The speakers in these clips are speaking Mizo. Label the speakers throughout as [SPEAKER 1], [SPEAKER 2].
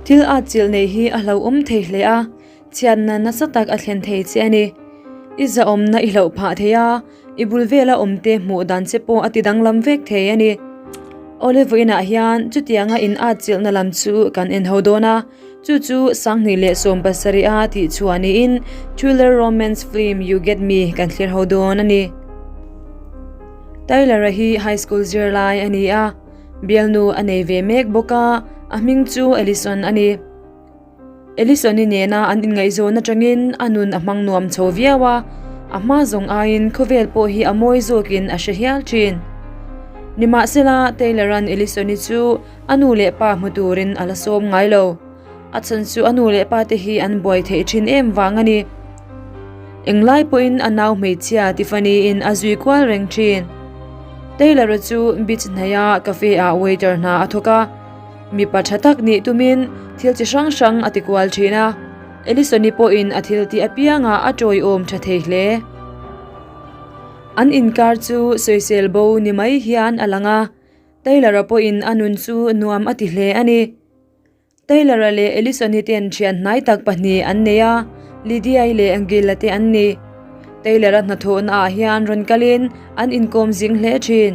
[SPEAKER 1] Thil atchilh neih hi a hlauhawm thei hle a, chhiatna nasa tak a thlen thei che a ni. I zahawmna i hlauh phah thei a, i bul vela awmte hmuh dan che pawh a ti danglam vek thei a ni. Awle vawiinah hian chutianga in atchilhna lam chu kan en ho dawn a, chu chu 2017 a tih chhuah niin thriller romance film You Get Me kan thlir ho dawn a ni. Tyler-a hi high school zirlai a ni a. Bialnu a nei ve mek bawk a, a hming chu Ellison a ni. Ellison-i nena an inngaihzawn atangin a nun a hmang nuam chho viau a, a hma zawng aiin khawvel pawh hi a mawi zawkin a hre hial thin. Nimahsela, Taylor-a'n Ellison-i chu a nu leh pa hmu turin a la sawm ngai lo. A chhan chu a nu leh pa te hi an buai theih thin em vang a ni. Englai pawhin a nau hmeichhia Tiffany-in a zui kual reng thin. Taylor-a chu beach hnaia cafe ah waiter hna a thawk a, mipa tha tak nih tumin thil chi hrang hrang a ti kual thin a, Ellison-i pawhin a thil tih apiangah a tawiawm tha thei hle. An inkar chu sawisel bo ni mai hian a lang a, Taylor-a pawhin a nun chu nuam a ti hle a ni. Taylor-a leh Ellison-i ten thian hnai tak pahnih an nei a, Lydia-i leh Gil-a te an ni. Taylor-a hnathawhna ah hian rawn kalin an inkawm zing hle thin.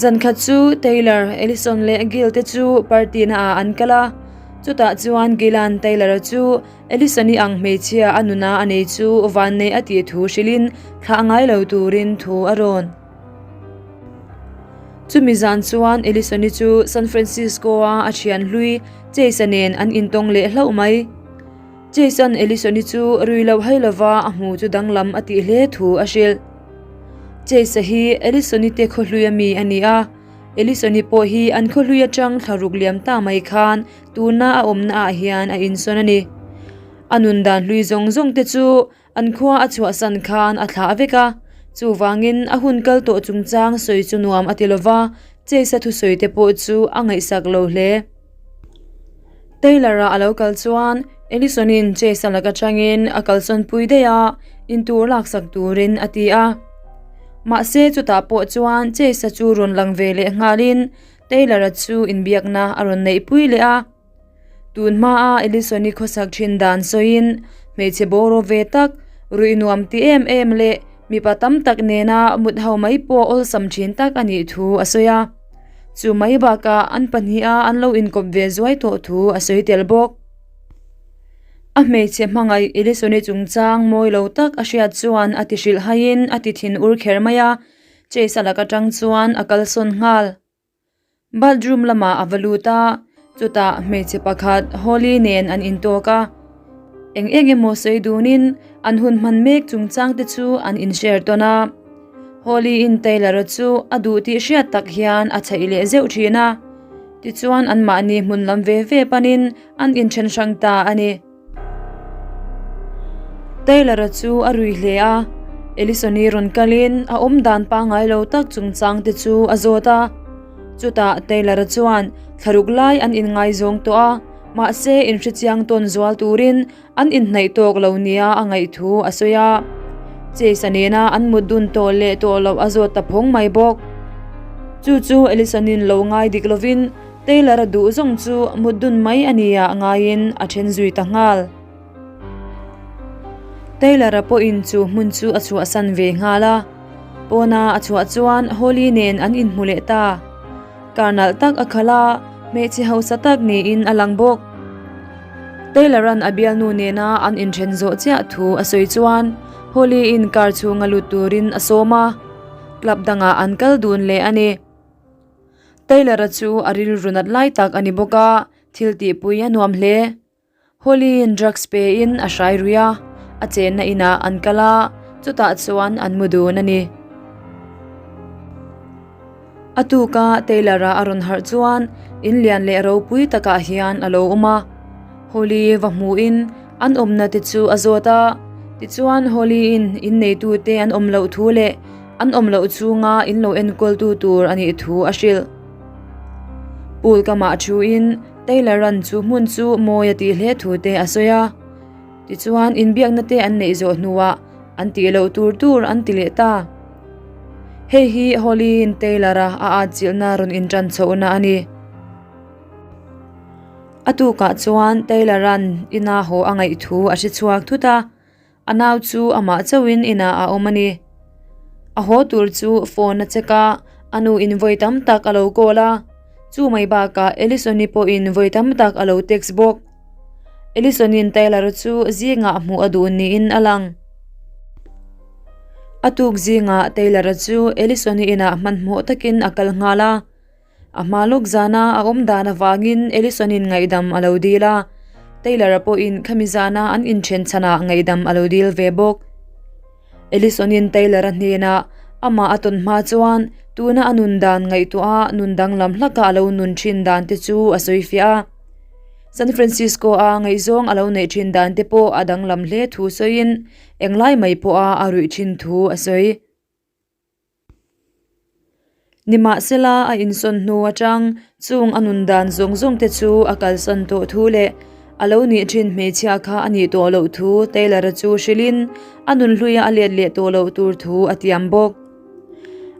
[SPEAKER 1] Zan khat chu Taylor, Ellison leh Gil te chu party na ah an kal a, chutah chuan Gil-a'n Taylor-a chu Ellison-i ang hmeichhia a nuna a nei chu vannei a tih thu hrilhin thlah ngai lo turin thu a rawn. Chumi zan chuan Ellison-i chu San Francisco-a a thian hlui Chase-a nen an intawng leh hlauh mai. Chase-a'n Ellison-i chu rui loh hai lova a hmu chu danglam a tih hle thu a hrilh. Chase-a hi Ellison-i te khawhlui a mi a ni a, Ellison-i pawh hi an khawhlui atang thlaruk liam ta mai khan tuna a awmna ah hian a insawn a ni. A nun dan hlui zawng zawng te chu An khua a chhuahsan khan a thlah vek a, chuvangin a hun kal tawh chungchang sawi chu nuam a ti lo va, Chase-a thusawi te pawh chu a ngaihsak lo hle. Taylor-a a lo kal chuan Ellison-in Chase-a lak atangin a kalsawnpui daih a, intur laksak turin a ti a. Mahse chutah pawh chuan Chase-a chu rawn lang ve leh nghalin Taylor-a chu inbiakna a rawn neihpui leh a. Tun hmaa Ellison-i khawsak thin dan sawiin hmeichhe bawraw ve tak, ruih nuam ti em em leh mipa tam tak nena mut ho mai pawh awlsam thin tak a nih thu a sawi a. Chu mai bakah an pahniha an lo inkawp ve zuai tawh thu a sawi tel bawk. A hmeichhe hmangaih Ellison-i chungchang mawi lo tak a hriat chuan a ti hrilh haiin a ti thin ur kher mai a, Chase-a lak atang chuan a kalsawn nghal. Bathroom lamah a va lut a, chutah hmeichhe pakhat Holly nen an intawk a. Eng eng emaw sawi dunin an hun hman mek chungchang te chu an inshare tawn a. Holly in Taylor-a chu a duh tih hriat tak hian a chhaih leh zeuh thin a. Tichuan anmahni hmun lam ve ve panin an inthen hrang ta a ni. Taylor-a chu a rui hle a, Ellison-i rawn kalin a awm dan pangngai lo tak chungchang te chu a zawt a. Chutah Taylor-a chuan thlaruk lai an inngaizawng tawh a, mahse inhrechiang tawn zual turin an inhnaih tawk lo nia a ngaih thu a sawi a. Chase-a nena an mut dun tawh leh tawh loh a zawt ta phawng mai bawk. Chu chu Ellison-in lo ngai dik lovin Taylor-a duh zawng chu mut dun mai a nia ngaiin a then zui ta nghal. Taylor-a pawhin chu hmun chu a chhuahsan ve nghal a. Pawna a chhuah chuan Holly nen an inhmu leh ta. Kar nalh tak a khalh a, hmeichhe hausa tak niin a lang bawk. Taylor-a'n a bialnu nena an inthen zawh chiah thu a sawi chuan Holly-in car chhunga lut turin a sawm a, club dangah an kal dun leh a ni. Taylor-a chu a rilru nat lai tak a ni bawk a, thil tihpui a nuam hle. Holly-in drugs pein a hrai rui a, a chenna inah an kal a, chutah chuan an mu dun a ni. A tuka Taylor-a a rawn harh chuan in lian leh ropui takah hian a lo awm a. Holly va hmuhin an awmna te chu a zawt a, tichuan Holly-in inneitute an awm loh thu leh An awm loh chhunga in lo enkawltu tur a nih thu a hrilh. Pool kamah thuin Taylor-a'n chu hmun chu mawi a tih hle thu te a sawi a. Tichuan inbiakna te an neih zawh hnuah an tih loh tur tur an ti leh ta. Hei hi Holly-in Taylor-a a atchilhna rawn intan chhohna a ni. A tukah chuan Taylor-a'n ina haw a ngaih thu a hre chhuak thut a, a nau chu amah chauhin inah a awm a ni. A haw tur chu phone a check a, a nu in vawi tam tak a lo call a, chu mai bakah Ellison-i pawhin vawi tam tak a lo text bawk. Ellison-in Taylor-a chu zingah hmuh a duh niin a lang. A tuk zingah Taylor-a chu Ellison-i inah hmanhmawh takin a kal nghal a. A hma lawk zana a awm dan avangin Ellison-in ngaihdam a lo dil a, Taylor-a pawhin khami zana an inthen chhanah ngaihdam a lo dil ve bawk. Ellison-in Taylor-a hnenah amah a tawn hma chuan tuna a nun dan ngaihtuah a nun danglam hlaka a lo nun thin dan te chu a sawi fiah a. San Francisco-a ngaihzawng a lo neih thin dan te pawh a danglam hle thu sawiin englai mai pawha a ruih thin thu a sawi. Nimahsela, a insawn hnu atang chung a nun dan zawng zawng te chu a kalsan tawh thu leh a lo nih thin hmeichhia kha a nih tawh loh thu Taylor-a chu hrilhin a nun hluia a let leh tawh loh tur thu a tiam bawk.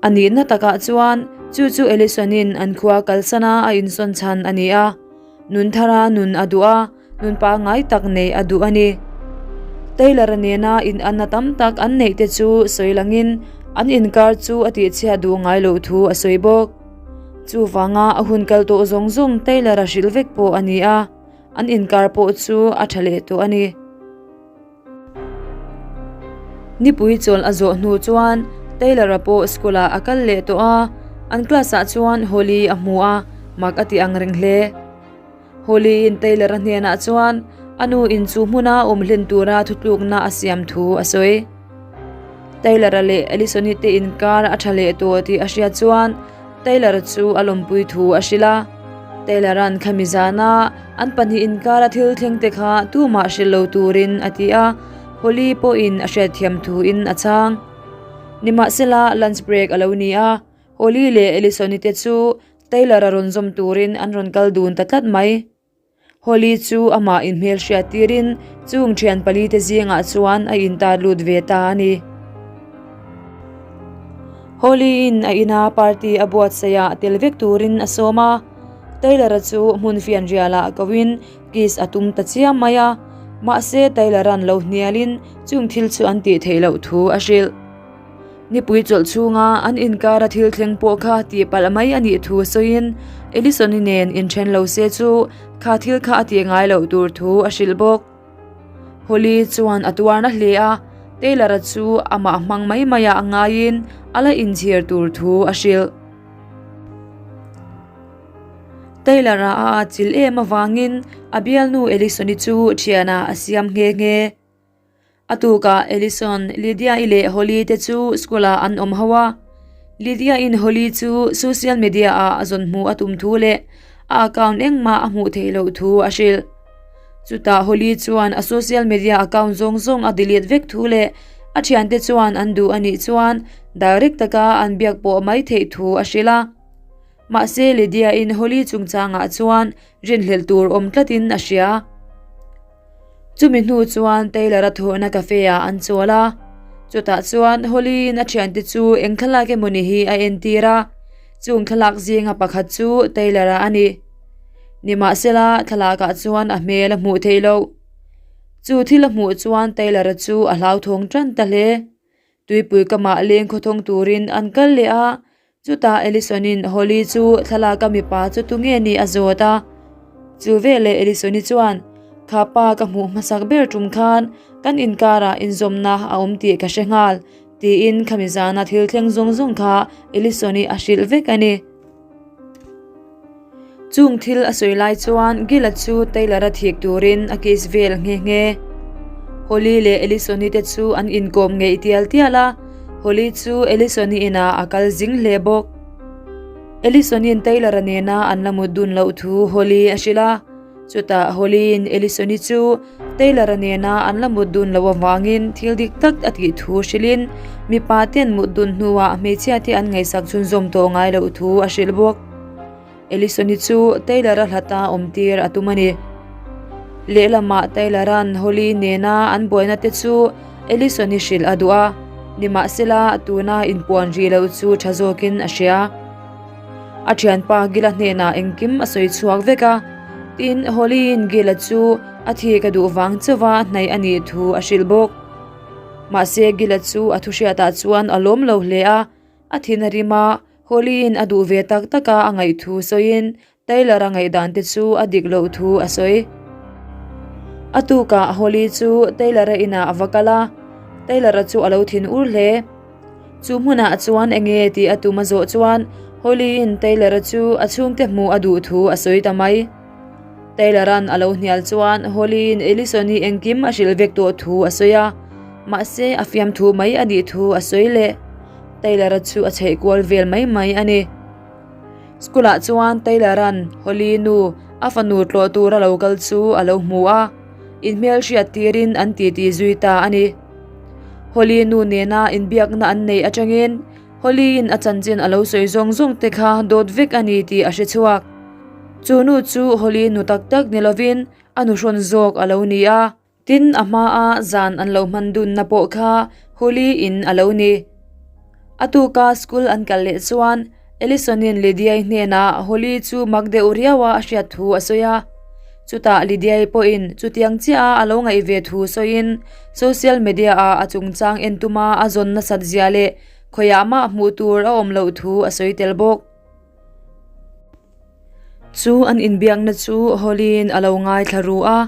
[SPEAKER 1] A nihna takah chuan chu chu Ellison-in an khua kalsana a insawn chhan a ni a. Nun thara nun a duh a, nun pangngai tak neih a duh a ni. Taylor-a nena inanna tam tak an neih te chu sawi langin an inkar chu a tihchhiat duh ngai loh thu a sawi bawk. Chuvanga a hun kal tawh zawng zawng Taylor-a hrilh vek pawh a ni a, an inkar pawh chu a tha leh tawh a ni. Nipui chawlh a zawh hnu chuan Taylor-a pawh school-ah a kal leh tawh a, an class-ah chuan Holly a hmu a, mak a ti ang reng hle. Holly-in Taylor-a hnenah chuan a nu in chu hmuna awm hlen tura thutlukna a siam thu a sawi. Taylor-a leh Allison-i te inkar a tha leh tawh tih a hriat chuan Taylor-a chu a lawmpui thu a hrilh a. Taylor-a'n khami zana an pahnih inkara thil thleng te kha tumah hrilh lo turin a ti a, Holly pawhin a hriatthiam thuin a chhang. Nimahsela, lunch break a lo ni a, Holly leh Allison-i te chu Taylor-a rawn zawm turin an rawn kal dun ta tlat mai. Holly chu amah inhmelhriat tirin chung thian palite zingah chuan a intat lut ve ta a ni. Holly-in a ina party a buatsaihah tel vek turin a sawm a, Taylor-a chu hmun fianrialah koin kiss a tum ta chiam mai a, mahse Taylor-a'n lo hnialin chung thil chu an tih theih loh thu a hrilh. Nipui chawlh chhunga an inkara thil thleng pawh kha tihpalh mai a nih thu sawiin Ellison-i nen inthen lo se chu kha thil kha a tih ngai loh tur thu a hrilh bawk. Holly chuan a tuarna hle a, Taylor-a chu amah hmang mai maiah a ngaiin a la inchhir tur thu a hrilh. Taylor-a a atchilh em avangin a bialnu Ellison-i chu thianah a siam nghe nghe. A tukah Ellison, Lydia-i leh Holly te chu school-ah an awm ho a. Lydia-in Holly chu social media-ah a zawn hmuh a tum thu leh a account engmah a hmuh theih loh thu a hrilh. Chutah Holly chuan a social media account zawng zawng a delete vek thu leh a thiante chuan an duh a nih chuan direct taka an biak pawh mai theih thu a hrilh a. Mahse Lydia-in Holly chungchangah chuan rinhlelh tur awm tlatin a hria. Chumi hnu chuan Taylor-a thawhna cafe ah an chawl a, chutah chuan Holly-in a thiante chu eng thlalak emawni hi a entir a, chung thlalak zinga pakhat chu Taylor-a a ni. Nimahsela, thlalakah chuan a hmel a hmuh theih loh. Chu thil a hmuh chuan Taylor-a chu a hlauthawng tan ta hle. Tuipui kamah leng khawthawng turin an kal leh a, Chutah Ellison-in Holly chu thlalaka mipa chu tunge nih a zawt a. Chu veleh Ellison-i chuan, Kha pa ka hmuh hmasak ber tum khan kan inkarah inzawmna a awm tih ka hre nghal, tiin khami zana thil thleng zawng zawng kha Ellison-i a hrilh vek a ni. Chung thil a sawi lai chuan Gil-a chu Taylor-a thik turin a kiss vel nghe nghe. Holly leh Ellison-i te chu an inkawm ngeih tial tial a, Holly chu Ellison-i inah a kal zing hle bawk. Ellison-i'n Taylor-a nena an la mut dun loh thu Holly a hrilh a, chutah Holly-in Ellison-i chu Taylor-a nena an la mut dun loh avangin thil dik tak a tih thu hrilhin mipa ten mut dun hnuah hmeichhia te an ngaihsak chhunzawm tawh ngai loh thu a hrilh bawk. Ellison-i chu Taylor-a hlata awm tir a tum a ni. Lehlamah Taylor-a'n Holly nena an buaina te chu Ellison-i hrilh a duh a, nimahsela tuna inpuan rih loh chu tha zawkin a hria. A thianpa Gil-a hnenah engkim a sawi chhuak vek a. Tin, Holly-in Gil-a chu a thik a duh vang chauha hnaih a nih thu a hrilh bawk. Mahse, Gil-a chu a thuhriatah chuan a lawm lo hle a, a thin a rim a, Holly-in a duh ve tak taka a ngaih thu sawiin Taylor-a ngaihdan te chu a dik loh thu a sawi. A tukah Holly chu Taylor-a inah a va kal a, Taylor-a chu a lo thin ur hle. Chu hmunah chuan enge tih a tum a zawh chuan Holly-in Taylor-a chu a chhungte hmuh a duh thu a sawi ta mai. Taylor-a'n a lo hnial chuan Holly-in Ellison-i engkim a hrilh vek tawh thu a sawi a, mahse a fiamthu mai a nih thu a sawi leh. Taylor-a chu a chheih kual vel mai mai a ni. School-ah chuan Taylor-a'n Holly nu a fanu tlawh tur a lo kal chu a lo hmu a, inhmelhriat tirin an titi zui ta a ni. Holly nu nena inbiakna an neih atangin Holly-in a chanchin a lo sawi zawng zawng te kha dawt vek a ni tih a hre chhuak. Chu nu chu Holly nu tak tak ni lovin a nuhrawn zawk a lo ni a. Tin, a hmaa zan an lo hman dunna pawh kha Holly in a lo ni. A tuka school an kal leh chuan Ellison-in Lydia-i hnenah Holly chu mak deuh riaua a hriat thu a sawi a. Chutah Lydia-i pawhin chutiang chiaha a lo ngaih ve thu sawiin social media-ah a chungchang en tuma a zawn nasat zia leh khawiah mah hmuh tur a awm loh thu a sawi tel bawk. Chu an inbiakna chu Holly-in a lo ngaithla ru a,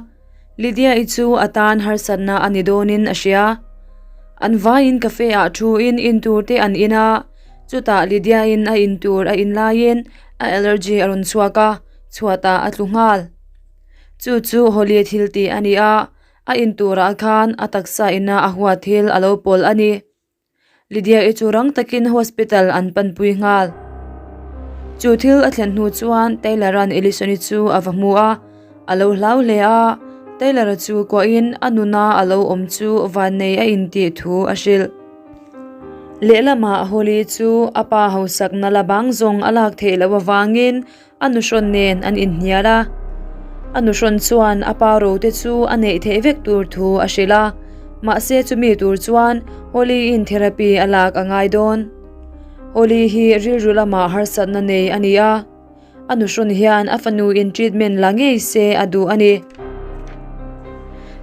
[SPEAKER 1] Lydia-i chu a tan harsatna a ni dawnin a hria. An vaiin cafe-ah thuin intur te an in a, chutah Lydia-in a intur a in laiin a allergy a rawn chhuak a, chhuatah a tlu nghal. Chu chu Holly thil tih a ni a, a inturah khan a taksa ina a huat thil a lo pawlh a ni. Lydia-i chu rang takin hospital an panpui nghal. Chu thil a thlen hnu chuan Taylor-a'n Ellison-i chu a va hmu a, a lo hlau hle a. Taylor-a chu kuahin a nuna a lo awm chu vannei a intih thu a hrilh. Lehlamah Holly chu a pa hausakna la bang zawng a lak theih loh avangin A nuhrawn nen an inhnial a, a nuhrawn chuan a pa rote chu a neih theih vek tur thu a hrilh a, mahse chumi tur chuan Holly-in therapy a lak a ngai dawn. Holly hi rilru lamah harsatna nei a ni a, a nuhrawn hian a fanuin treatment la ngei se a duh a ni.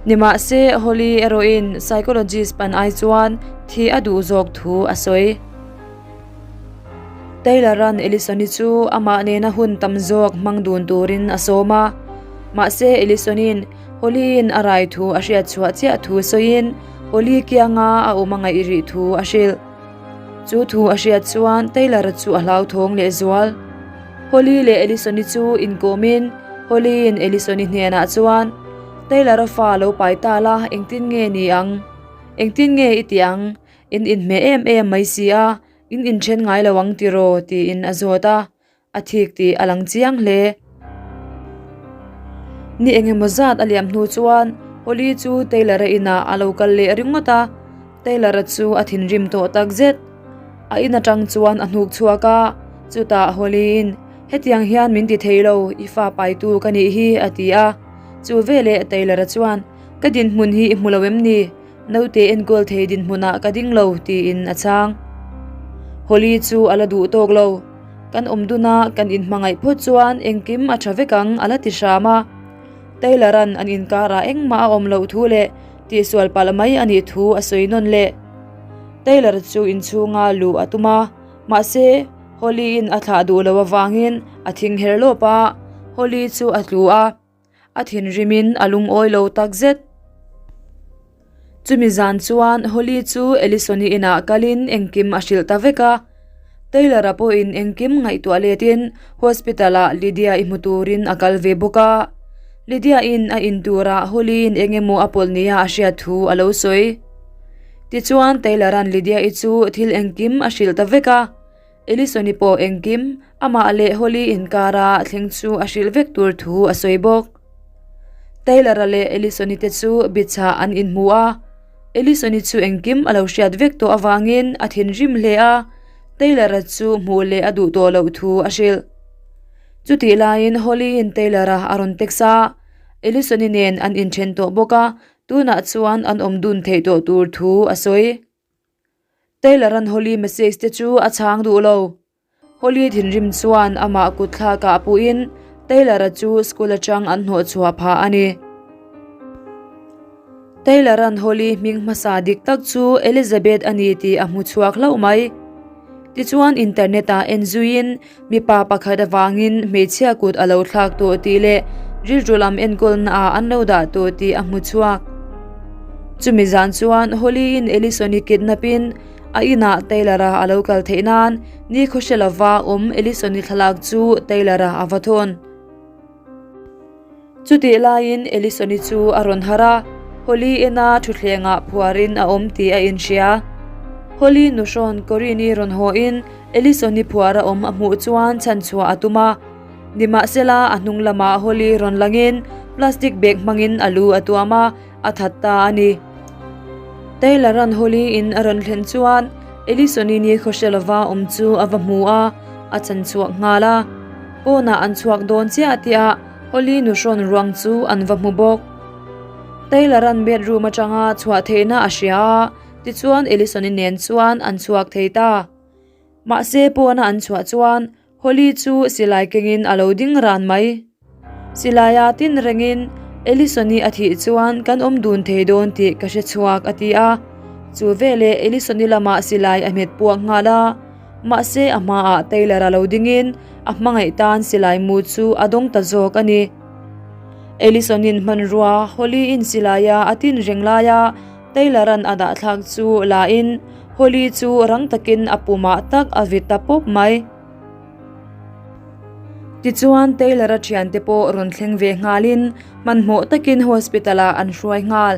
[SPEAKER 1] Nimahse Holly erawhin psychologist pan ai chuan thi a duh zawk thu a sawi. Taylor-a'n Ellison-i chu amah nena hun tam zawk hmang dun turin a sawm a. Mahse, Ellison-i'n Holly-in a rai thu a hriat chhuah chiah thu sawiin Holly kianga a awm a ngaih rih thu a hrilh. Chu thu a hriat chuan Taylor-a chu a hlauthawng lehzual. Holly leh Ellison-i chu inkawmin Holly-in Ellison-i hnenah chuan, Taylor-a fa lo pai ta la, engtin nge ni ang? Engtin nge i tih ang? In inhmeh em em mai si a, in inthen ngai lo ang tiraw? tiin a zawt a, a thik tih a lang chiang hle. Ni engemaw zat a liam hnu chuan Holly chu Taylor-a inah a lo kal leh ringawt a, Taylor-a chu a thinrim tawh tak zet. A in atang chuan a hnuk chhuak a, chutah Holly-in, Hetiang hian min ti thei lo, i fa paitu ka nih hi, a ti a. Chu veleh Taylor-a chuan, Ka dinhmun hi i hmu lo em ni? Naute enkawl thei dinhmunah ka ding lo, tiin a chhang. Holly chu a la duh tawk lo. Kan awm dun a, kan inhmangaih phawt chuan engkim a tha vek ang, a la ti hram a. Taylor-a'n an inkarah engmah a awm loh thu leh tihsual palh mai a nih thu a sawi nawn leh. Taylor chu inchhunga luh a tum a, mahse, Holly-in a thlah duh loh avangin a thing her lawp a, Holly chu a tlu a. A thinrimin a lungawi lo tak zet. Chumi zan chuan Holly chu Ellison-i inah kalin engkim a hrilh ta vek a. Taylor-a pawhin engkim ngaihtuah letin hospital-ah Lydia-i hmu turin a kal ve bawk a. Lydia-in a in turah Holly-in eng emaw a pawlh nia a hriat thu a lo sawi. Tichuan Taylor-a'n Lydia-i chu thil engkim a hrilh ta vek a. Ellison-i pawh engkim amah leh Holly inkara thleng chu a hrilh vek tur thu a sawi bawk. Taylor-a leh Ellison-i te chu bichhah an inhmu a, Ellison-i chu engkim a lo hriat vek tawh avangin a thinrim hle a, Taylor-a chu hmuh leh a duh tawh loh thu a hrilh. Chutih laiin Holly-in Taylor-a a rawn text a, Ellison-i nen an inthen tawh bawk a, tunah chuan an awm dun theih tawh tur thu a sawi. Taylor-a'n Holly message te chu a chhang duh lo. Holly thinrim chuan amah kut thlakah puhin Taylor-a chu school atang an hnawhchhuah phah a ni. Taylor-a'n Holly hming hmasa dik tak chu Elizabeth a ni tih a hmu chhuak hlauh mai. Tichuan internet-ah en zuiin mipa pakhat avangin hmeichhia kut a lo thlak tawh tih leh rilru lam enkawlnaah an lo dah tawh tih a hmu chhuak. Chumi zan chuan Holly-in Ellison-i kidnap-in a inah Taylor-a a lo kal theih nan nikhaw hre lova awm Ellison-i thlalak chu Taylor-a a va thawn. Chutih laiin Ellison-i chu a rawn harh a, Holly ena thutthlengah phuarin a awm tih a inhria. Holly nuhrawn Corinne-i rawn hawhin Ellison-i phuar a awm a hmuh chuan chhanchhuah a tum a. Nimahsela, a hnung lamah Holly rawn langin plastic bag hmangin a lu a tuam a, a that ta a ni. Taylor-a'n Holly-in a rawn thlen chuan Ellison-i ni khawhre lova awm chu a va hmu a, a chanchhuak nghal a. Pawnah an chhuak dawn chiah tihah Holly nuhrawn ruang chu an va hmu bawk. Taylor-a'n bedroom atanga chhuah theihna a hria a, tichuan Ellison-i nen chuan an chhuak thei ta. Mahse pawna an chhuah chuan Holly chu silai kengin a lo ding ran mai. Silaia tin rengin Ellison-i a thih chuan kan awm dun thei dawn tih ka hre chhuak a ti a. Chu veleh Ellison-i lamah silai a hmet puak nghal a. Mahse a hmaah Taylor-a lo dingin a hmangaih tan silai mu chu a dawng ta zawk a ni. Ellison-in hmanrua Holly-in silaia a tin reng laia Taylor-a'n a dahthlak chu la in Holly chu rang takin a pumah tak a vit ta pawp mai. Tichuan Taylor-a thiante pawh rawn thleng ve nghalin hmanhmawh takin hospital-ah an hruai nghal.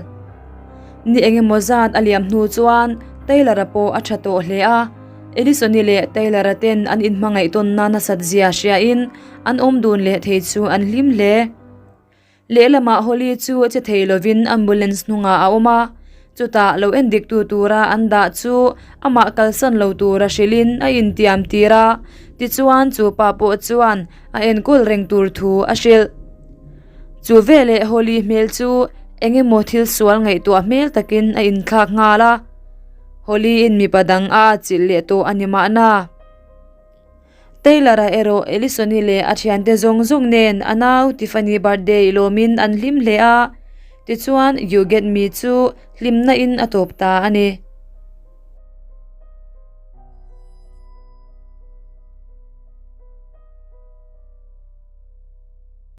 [SPEAKER 1] Ni engemaw zat a liam hnu chuan Taylor-a pawh a tha tawh hle a, Ellison-i leh Taylor-a ten an inhmangaih tawnna nasat zia hriain an awm dun leh thei chu an hlim hle. Lehlamah Holly chu che thei lovin ambulance hnungah a awm a, chutah lo en diktu tura an dah chu amah kalsan lo tura hrilhin a intiam tir a, tichuan chu pa pawh chuan a enkawl reng tur thu a hrilh. Chu veleh Holly hmel chu eng emaw thil sual ngaihtuah hmel takin a inthlak nghal a, Holly-in mipa dang a atchilh leh tawh a ni mahna. Taylor-a erawh Ellison-i leh a thiante zawng zawng nen a nau Tiffany birthday lawmin an hlim hle a, tichuan You Get Me chu hlimna in a tawp ta a ni.